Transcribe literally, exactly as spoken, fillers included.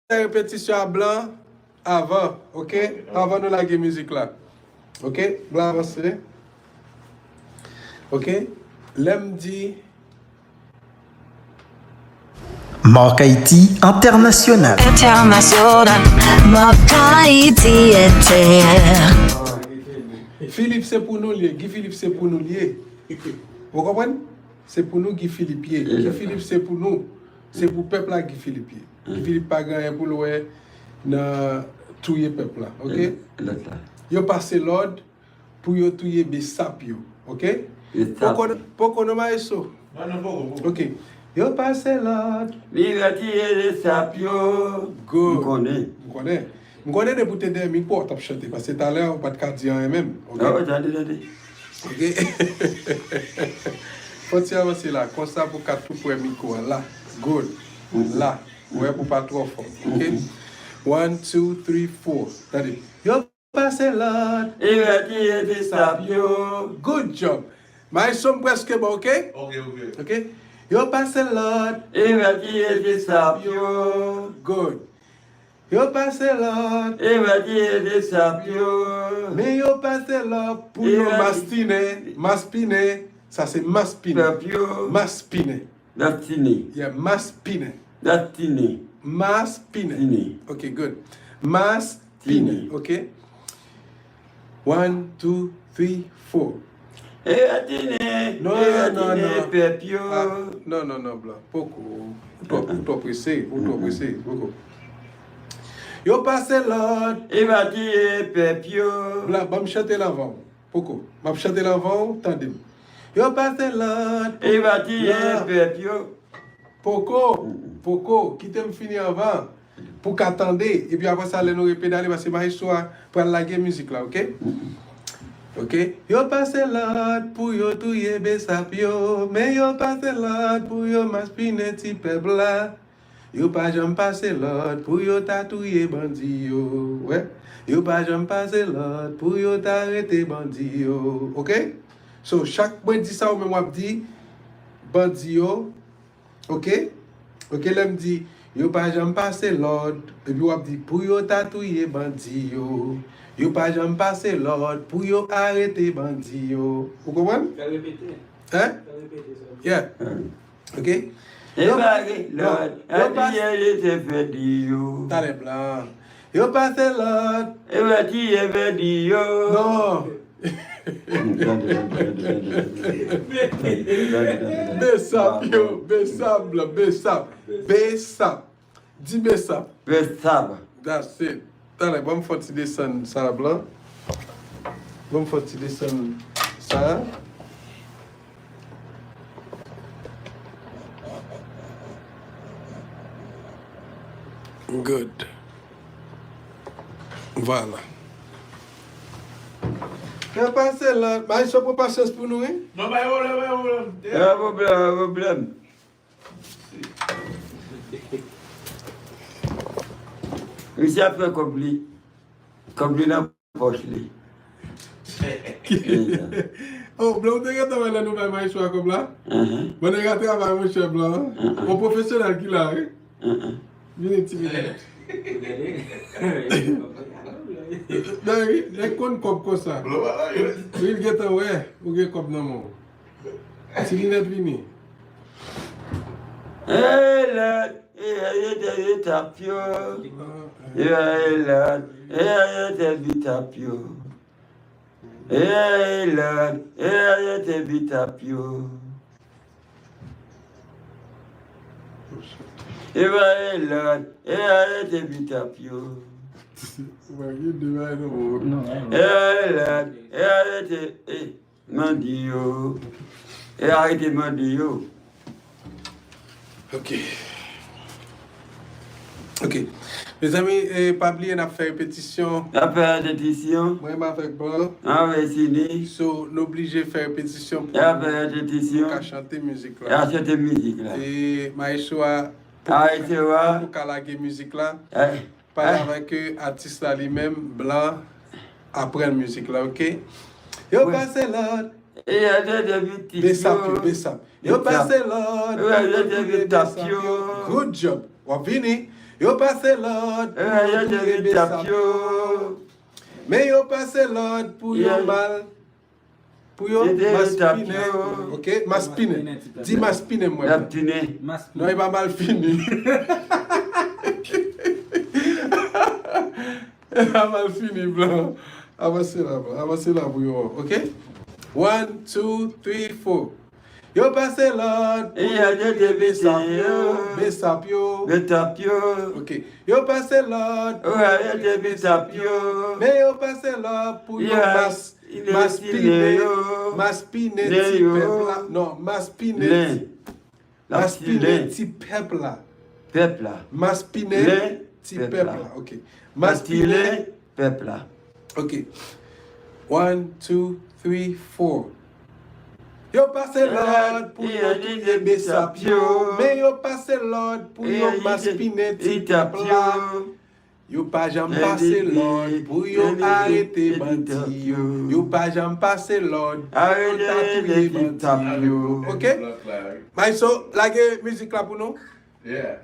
fè repetisyon a Blan avan, ok? Anvan nou lage mizik la. Ok? Blan avanse. Ok? Lè m di Marc Haïti International. International. Marc Haïti Inter. Philippe se pou nou l ye, Guy Philippe se pou nou l ye. Ou konprann? Se pou nou Guy Philippe ye. Guy Philippe se pou nou. Se pou pèp la Guy Philippe ye. Guy Philippe pa gen anyen pou l wè nan touye pèp la, ok? Yo pase lòd pou yo touye besap yo, ok? Poko, poko non maestro. Ok. Yo pase lòd. Li retire besap yo. Good. M konnen. M konnen. M konnen depi w te dèyè mikwo w t ap chante, paske talè ou pa t ka di anyen menm. Ok. Ok. Fò ti avanse la, konsa pou ka tou pre mikwo a la. Good. La. Ou wè pou pa twò fò. Ok. One, two, three, four. Tande. Yo pase lòd. Li retire besap yo. Good job. Maestro m prèske bon, ok? Ok, ok. Ok. Yo pase lòd. Li retire besap yo. Good. Yo pase lòd. Li retire besap yo. Men yo pase lòd pou yo maspinen. Maspinen. Sa se maspinen. Pèp yo. Maspinen. Maspinen. Yeah, maspinen. Maspinen. Maspinen. Ok, good. Maspinen. Ok. One, two, three, four. Eratine, non, non, non. Pèp yo. Ah, non, non, non, Blan. Poko. Ou twò, ou twò prese. Ou twò prese. Poko. Yo pase lòd. Eratine, pèp yo. Blan, ban m chante l anvan w. Poko. M ap chante l anvan w, tande m. Yo pase lòd. Eratine, pèp yo. Poko. Poko. Kite m fini anvan. Pou ka tande, epi apre sa lè nou repedale, paske maestro a pral lage mizik la, ok? Ok. Yo pase lòd pou yo touye besap yo, men yo pase lòd pou yo maspinen ti pèp la. Yo pa janm pase lòd pou yo ta touye bandi yo, wè. Yo pa janm pase lòd pou yo ta rete bandi yo, ok? So, chak mwen di sa ou menm w ap di bandi yo, Ok? Ok, lè m di, yo pa janm pase lòd, epi w ap di, pou yo ta touye bandi yo. Yo pa janm pase lòd pou yo arete bandi yo. Ou konprann? Fè repete. Hein? Fè repete sa. Yeah. Ok? Yo pase lòd, yo pase. Talè Blan. Yo pase lòd. Yo pa tiye bandi yo. Non. Besap yo, besap Blan, besap, besap. Di besap. Besap. That's it. Talè, ban m fè yon ti desann sa Blan. Ban m fè yon ti desann sa. Good. Vwala. Fè pase la. Maestro pran pasyans pou nou, wi. Non, pa gen pwoblèm, pa gen pwoblèm. Pa gen pwoblèm, pa gen pwoblèm. Misye ap fè kòb li. Kòb li nan pòch li. Oh, Blan, ou te gentan wè lè nou bay Maestro a kòb la? Bon, nèg a travay, monchè Blan. On pwofesyonèl ki la, wi. Vini ti minit. Nèg, nèg konn kòb konsa. Wi, l gentan wè ou gen kòb nan men w. Ti linèt vini. Hey, Lòd, e a yo te vin tap yo. E a, hey, Lòd, e a yo te vin tap yo. E a, hey, Lòd, e a yo te vin tap yo. E a, hey, Lòd, e a yo te vin tap yo. E a, hey, Lòd, e a yo te, e. Bandi yo. E arete bandi yo. Ok. Ok. Mezanmi, eh, pa bliye n ap fè repetisyon. N ap fè repetisyon. Mwen menm avèk Blan. Mwen avèk Sini. So, n oblije fè repetisyon pou nou ka chante mizik la. N ap chante mizik la. E maestro a poko ka lage mizik la. Pale avèk atis la li menm, Blan, aprann mizik la, ok? Yo pase lòd. Besap yo, besap. Yo pase lòd. Good job. W ap vini. Yo pase lòd pou yo touye Besap yo. Men yo pase lòd pou yo mal. Pou yo maspinen. Ok, maspinen. Di maspinen mwen. Non, e pa malfini. E pa malfini, blan. Avanse la, blan. Avanse la pou yo. Ok? One, two, three, four. Yo pase lòd pou yo touye Besap yo. Besap yo. Besap yo. Ok. Yo pase lòd pou yo touye Besap yo. Men yo pase lòd pou yo mas maspinen yo. Maspinen ti pèp la. Non, maspinen ti. Maspinen ti pèp la. Pèp la. Maspinen ti pèp la. Ok. Maspinen pèp la. Ok. One, two, three, four. Yo pase lòd pou yo touye Besap yo, men yo pase lòd pou yo maspinen ti pèp la. Yo pa janm pase lòd pou yo arete bandi yo. Yo pa janm pase lòd pou yo ta touye bandi yo. Ok? Maestro, lage mizik la pou nou. Yeah.